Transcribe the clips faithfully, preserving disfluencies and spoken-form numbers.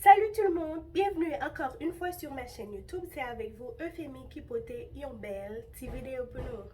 Salut tout le monde, bienvenue encore une fois sur ma chaîne YouTube. C'est avec vous Euphémie ki pote yon bèl ti videyo pou nou.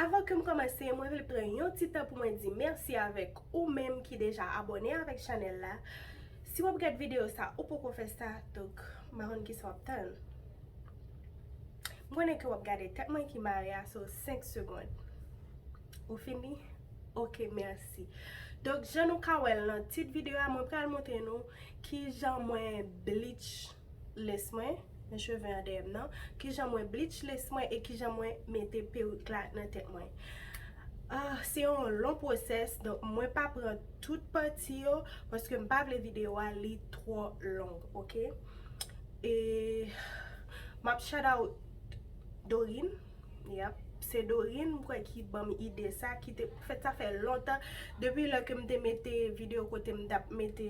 Avan ke m kòmanse, mwen vle pran yon ti tan pou mwen di mèsi avèk ou menm ki deja abòne avèk chanèl la. Si w ap gad videyo sa, ou poko fè sa, donk, m pa konn kisa w ap tann. M konnen ke w ap gade tèt mwen ki mare a, so senk segonn. Ou fini? Ok, mèsi. Donk, jan nou ka wè l nan tit videyo a, mwen pral montre nou kijan mwen bleach lace mwen, men cheve an dèyè m nan, kijan mwen bleach lace mwen e kijan mwen mete perik la nan tèt mwen. Ah, se yon long pwosès, donk mwen pa pran tout pati yo, paske m pa vle videyo a li twò long, ok? E m ap shout out Dorine. Yep, se Dorine, m kwè, ki ban m ide sa, ki te, fèt sa fè lontan, depi lè ke m te mete videyo kote m t ap mete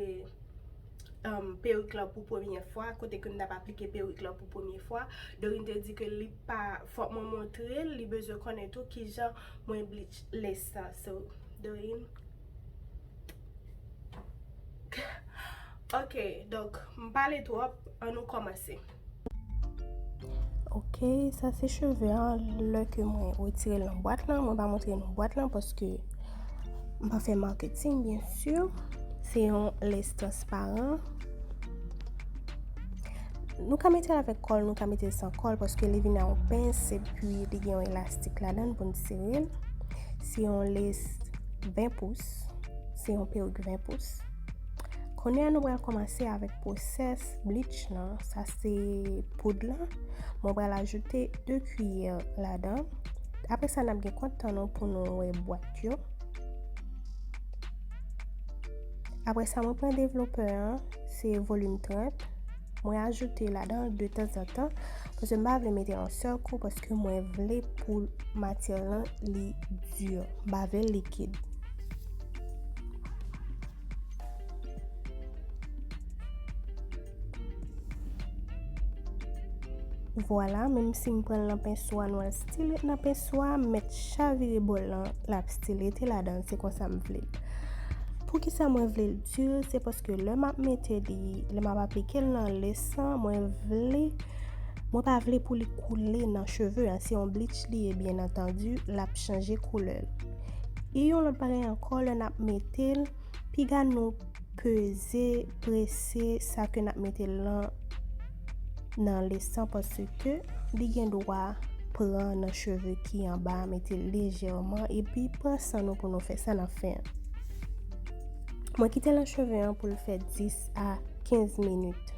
um, perik lan pou premye fwa, kote ke m t ap aplike perik lan pou premye fwa. Dorine te di ke li pa, fòk mwen montre l, li bezwen konnen tou kijan mwen bleach lace sa. So, Dorine. Ok, donk, m pale twòp, ann nou kòmanse. Ok, sa se cheve an, lè ke mwen retire l nan bwat lan, mwen pa montre nou bwat lan paske m pa fè marketing, byen si. Se yon lace transparan. Nou ka mete l avèk kòl, nou ka mete l san kòl, paske li vin a yon pens, epi li gen yon elastik ladan l pou n tire l. Se yon lace ven pous, se yon perik ven pous. Kounye a, nou pral kòmanse avèk pwosès bleach lan. Sa se poud lan. Mwen pral ajoute de kiyè ladan. Apre sa, n ap gen kont tan nou pou nou wè bwat yo. Apre sa, mwen pran devlopè an, se volim trant. Mwen ajoute ladan de tanzantan, paske m pa vle mete yon sèl kou, paske mwen vle pou matyè lan li di. M pa vle l likid. Vwala, menm si m pran l nan penswa, nou al style nan penswa, m mèt chavire bòl lan, l ap style rete ladan, se konsa m vle l. Poukisa mwen vle l di? Se paske lè m ap mete li, lè m ap aplike l nan lace lan, mwen vle, mwen pa vle pou li koule nan cheve an. Se yon bleach li ye, byen antandi, l ap chanje koulè l. E yon lòt bagay ankò, lè n ap mete l, piga nou peze, prese sa ke n ap mete l lan nan lace lan, paske li gen dwa pran nan cheve ki anba, mete l lejèman, epi pran san nou pou nou fè sa nan fen an. Mwen kite l nan cheve an pou l fè dis a kenz minit.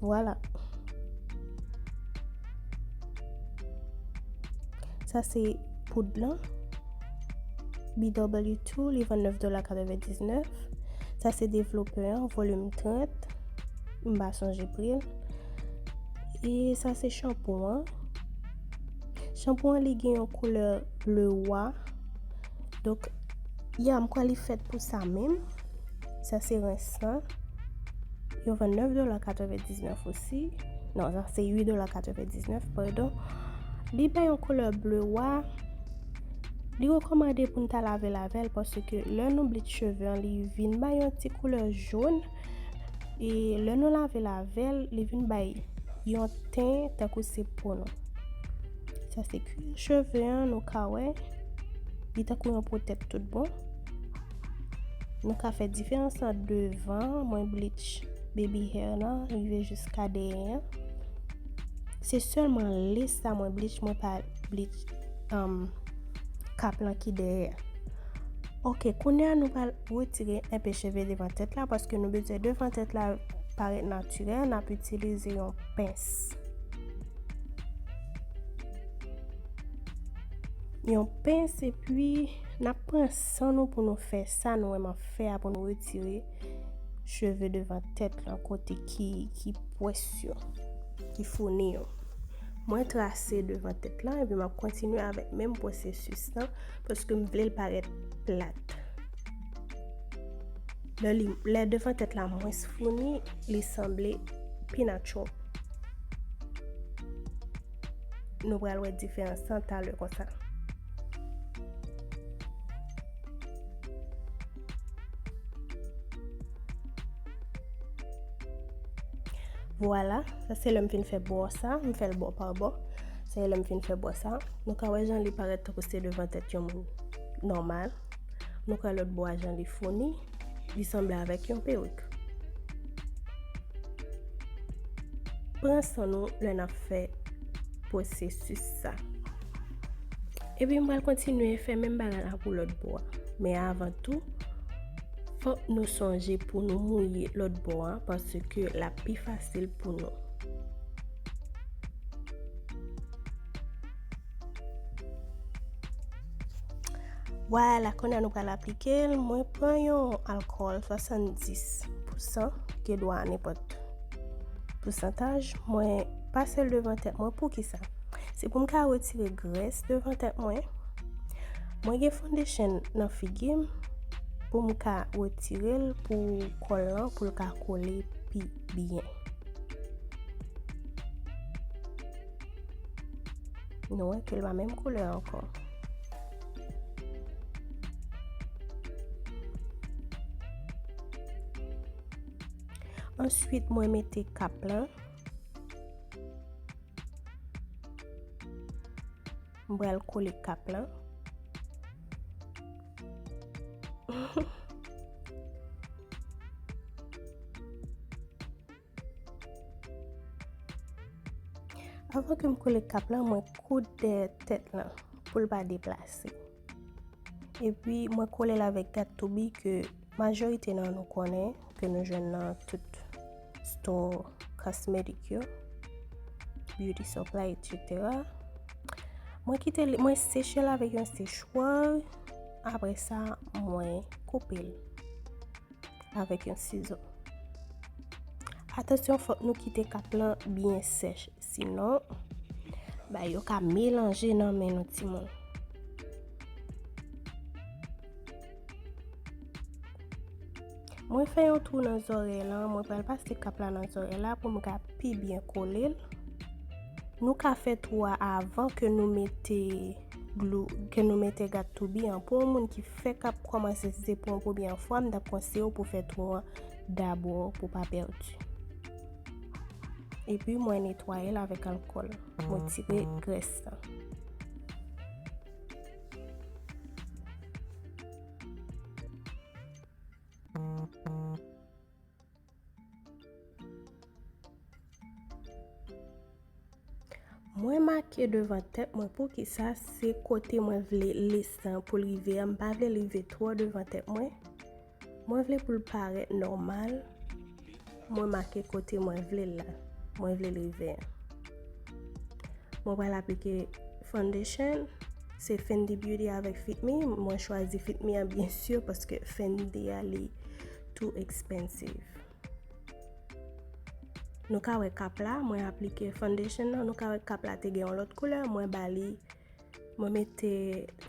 Vwala. Sa se poud lan. B W two, li vann nèf dola katrevendiznèf. Sa se devlopè an, volim trant. M pa sonje pri l. E sa se chanpou an. Chanpou an, li gen yon koulè ble wa. Donk, ya, m kwè li fèt pou sa menm. Sa se rens lan. Yo vann nèf dola katrevendiznèf osi. Non, sa se uit dola katrevendiznèf, padon. Li bay yon koulè ble wa. Li rekòmande pou n ta lave l avè l, paske lè nou bleach cheve an, li vin bay yon ti koulè jòn. E lè nou lave l avè l, li vin bay yon ten tankou se po nou. Sa se kiyè cheve an, nou ka wè. Li tankou yon po tèt tout bon. Nou ka fè diferans ant devan, mwen bleach baby hair lan, rive jiska dèyè an. Se sèlman lace sa mwen bleach, mwen pa bleach, um, kap lan ki dèyè. Ok, kounye a nou pral retire enpe cheve devan tèt la, paske nou bezwen devan tèt la parèt natirèl, n ap itilize yon pens. Yon pens, epi n ap pran san nou pou nou fè sa nou wè m ap fè a, pou nou retire cheve devan tèt lan kote ki, ki pwès yo, ki founi yo. Mwen trase devan tèt lan, epi m ap kontinye avèk menm pwosesis lan, paske m vle l parèt plat. Lè li, lè devan tèt la mwens founi, li sanble pi natural. Nou pral wè diferans lan talè konsa. Vwala, sa se lè m fin fè bò sa, m fè l bò pa bò. Se lè m fin fè bò sa. Nou ka wè jan li parèt tankou se devan tèt yon moun nòmal. Nou ka wè lòt bò a jan li founi. Li sanble avèk yon perik. Pran san nou lè n ap fè pwosesis sa. Epi m pral kontinye fè menm bagay la pou lòt bò a. Men avan tou, fòk nou sonje pou nou mouye lòt bò a, paske l ap pi fasil pou nou. Vwala, kounye a nou pral aplike l. Mwen pran yon alkòl swasanndis pousan, gen dwa nenpòt pousantaj. Mwen pase l devan tèt mwen. Poukisa? Se pou m ka retire grès devan tèt mwen. Mwen gen foundation nan figi m pou m ka retire l pou kòl lan, pou l ka kole pi byen. Nou wè ke l pa menm koulè ankò. Answit, mwen mete kap lan. M pral kole kap lan. Avan ke m kole kap lan, mwen koud dèyè tèt lan pou l pa deplase. Epi, mwen kole l avèk Got2b ke majorite nan nou konnen, ke nou jwenn nan tout store cosmetic yo, beauty supply, et cetera. Mwen kite li, mwen seche l avèk yon sechwa. Apre sa, mwen koupe l avèk yon sizo. Atansyon, fòk nou kite kap lan byen sèch, sinon, bay yo ka melanje nan men nou timoun. Mwen fè yon twou nan zòrèy lan, mwen pral pase kap la nan zòrèy la pou m ka pi byen kole l. Nou ka fè twou a avan ke nou mete glou, ke nou mete Got2b an. Pou yon moun ki fèk ap kòmanse, si se pou yon premye fwa, m t ap konseye w pou fè twou an dabò pou pa pèdi. Epi mwen netwaye l avèk alkòl. Mwen tire grès lan. Mwen make devan tèt mwen, poukisa se kote mwen vle lace lan pou l rive a. M pa vle l rive twò devan tèt mwen. Mwen vle pou l parèt nòmal. Mwen make kote mwen vle l la. Mwen vle l rive a. Mwen pral aplike foundation. Se Fenty Beauty avèk Fit Me. Mwen chwazi Fit Me an, byen si, paske Fenty a, li too expensive. Nou ka wè kap la, mwen aplike foundation nan. Nou ka wè kap la te gen yon lòt koulè. Mwen ba li, mwen mete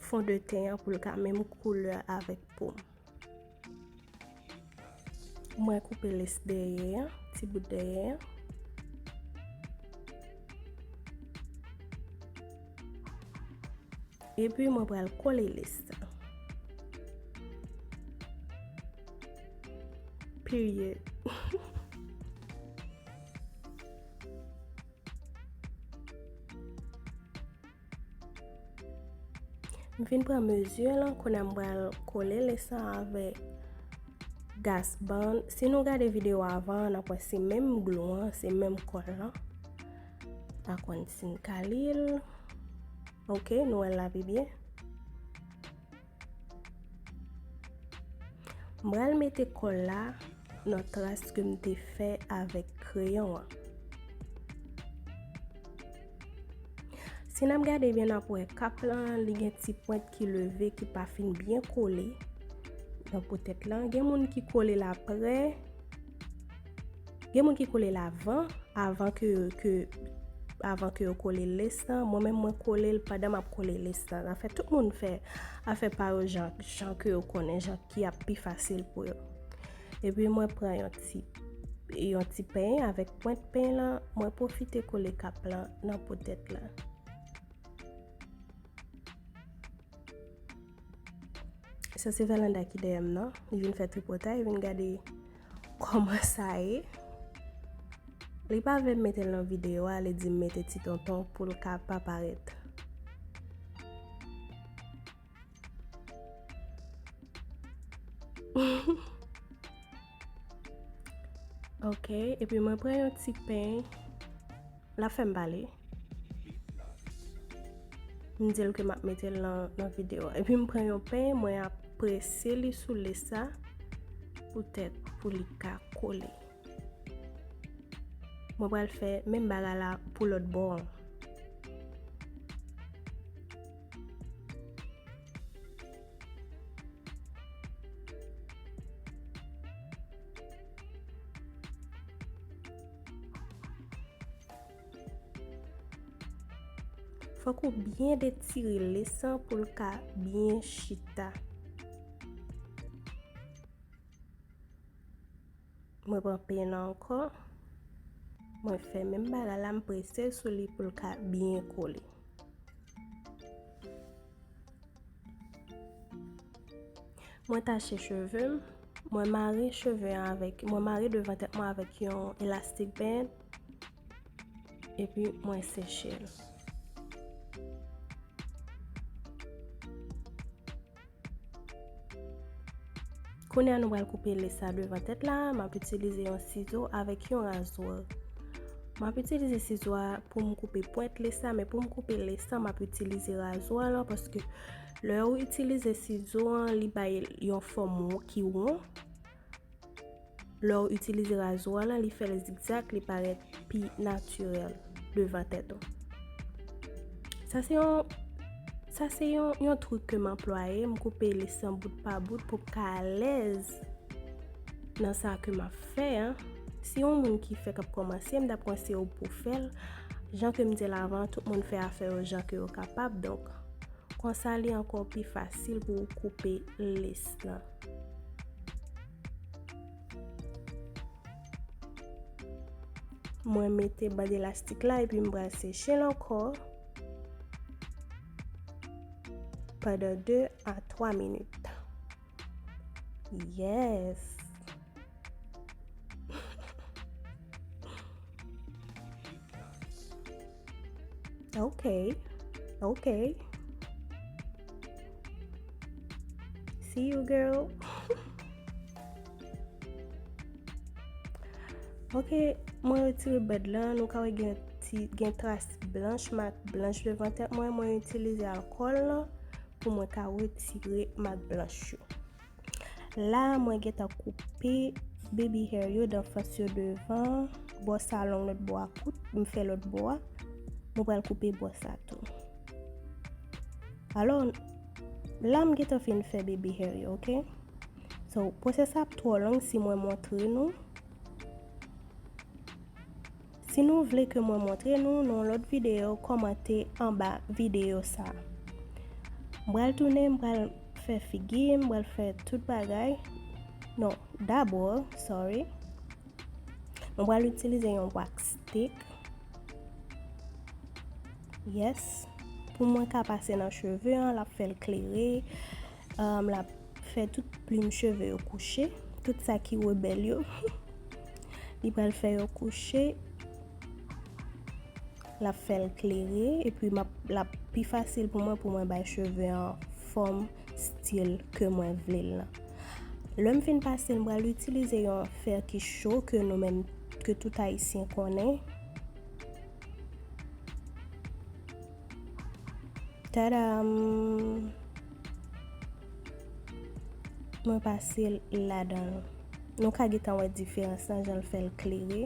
fon de ten an pou l ka menm koulè avèk po m. Mwen koupe lace dèyè an, ti bout dèyè an. Epi mwen pral kole lace sa. Period. M fin pran mezi lan, kounye a m pral kole lace lan avèk Gas Band. Si nou gade videyo avan an, n ap wè se menm glou an, se menm kòl lan. Pa konn si n ka li l. Ok, nou wè l la pi byen. M pral mete kòl la nan tras ke m te fè avèk kreyon an. Si n ap gade byen, n ap wè kap lan, li gen ti pwent ki leve, ki pa fin byen kole nan po tèt lan. Gen moun ki kole l aprè, gen moun ki kole l avan, avan ke, ke, avan ke yo kole lace lan. Mwen menm, mwen kole l pandan m ap kole lace lan. Anfen, tout moun fè afè pa yo jan, jan ke yo konnen, jan ki ap pi fasil pou yo. Epi mwen pran yon ti, yon ti peny avèk pwent peny lan, mwen pwofite kole kap lan nan po tèt lan. Sa se Verlanda ki dèyè m nan. Li vin fè tripotay, vin gade kòman sa ye. Li pa vle m mete l nan videyo a, li di m mete ti tonton pou l ka pa parèt. Ok, epi mwen pran yon ti peny. L ap fè m pale. M di l ke m ap mete l nan, nan videyo a. Epi m pran yon peny, mwen ap prese li sou lis la poutèt pou li ka kole. Mwen pral fè menm bagay la pou lòt bò an. Fòk ou byen detire lis lan pou l ka byen chita. Mwen pran peny lan ankò. Mwen fè menm bagay la, m prese sou li pou l ka byen kole. Mwen tache cheve m. Mwen mare cheve an avèk, mwen mare devan tèt mwen avèk yon elastic band. Epi mwen seche l. Kounye a nou pral koupe lis la devan tèt la, m ap itilize yon sizo avèk yon razwè. M ap itilize sizo a pou m koupe pwent lis la, men pou m koupe lis la, m ap itilize razwè la, paske lè ou itilize sizo an, li bay yon fòm ki won. Lè w itilize razwa lan, li fè l zigzag, li parèt pi natirèl devan tèt ou. Sa se yon, sa se yon, yon trik ke m anplwaye, m koupe lis lan bout pa bout pou m ka alèz nan sa ke m ap fè an. Si yon moun ki fèk ap kòmanse, m t ap konseye w pou w fè l. Jan ke m di l avan, tout moun fè afè yo jan ke yo kapab, donk, konsa, li ankò pi fasil pou w koupe lis lan. Mwen mete band elastik la epi m pral seche l ankò pandan de a twa minit. Yes! Ok. Ok. See you, girl. Ok, mwen retire band lan. Nou ka wè gen ti, gen tras blanch, mak blanch devan tèt mwen. Mwen itilize alkòl lan pou mwen ka retire mak blanch yo. La, mwen gentan koupe baby hair yo, danfans yo devan. Bò sa long, lòt bò a kout, m fè lòt bò a. Mwen pral koupe bò sa tou. Alò, la m gentan fin fè baby hair yo, ok? So, pwosès la ap twò long si mwen montre nou. Si nou vle ke mwen montre nou nan yon lòt videyo, kòmante anba videyo sa a. M pral tounen, m pral fè figi, m pral fè tout bagay. Non, dabò, sorry. Mwen pral itilize yon wax stick. Yes. Pou mwen ka pase nan cheve an, l ap fè l klere. Um, l ap fè tout plim cheve yo kouche. Tout sa ki rebèl yo. Li pral fè yo kouche. L ap fè l klere. Epi m ap, l ap pi fasil pou mwen, pou mwen bay cheve an fòm, stil ke mwen vle l lan. Lè m fin pase l, m pral itilize yon fè ki cho ke nou menm, ke tout Ayisyen konnen. Tadam! Mwen pase l ladan l. Nou ka gentan wè diferans lan, jan l fè l klere.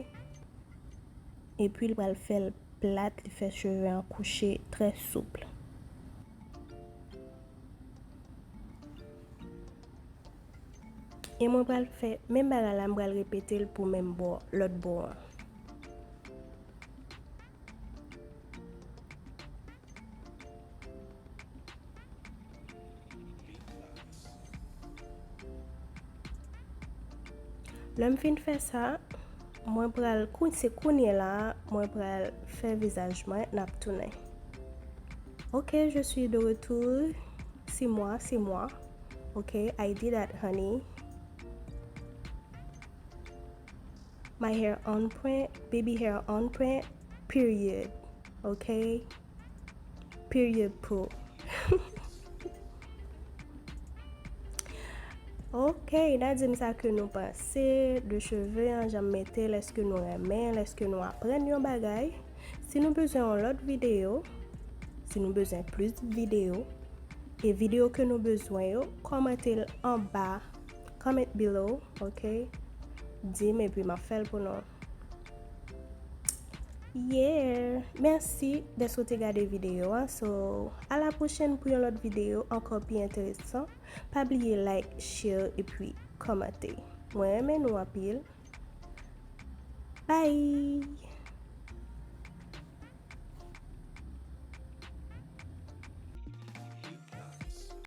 Epi l pral fè l plat, li fè cheve an kouche trè soup. E mwen pral fè menm bagay la, m pral repete l pou menm bò, lòt bò an. Lè m fin fè sa, mwen pral kou-, se kounye la, mwen pral fè vizaj mwen, n ap tounen. Ok, je suis de retour. C'est moi, c'est moi. Ok, I did that, honey. My hair on point, baby hair on point, period. Ok? Period pou. Ok, n a di m sa ke nou panse de cheve an, jan m mete l, èske nou renmen l, èske nou aprann yon bagay. Si nou bezwen yon lòt videyo, si nou bezwen plis videyo, e videyo ke nou bezwen yo, kòmante l anba, comment below, ok? Di m epi m ap fè l pou nou. Yeah! Mèsi dèske w te gade videyo a. So, a la pwochèn pou yon lòt videyo ankò pi enteresan. Pa bliye like, share epi kòmante. Mwen renmen nou anpil. Bye!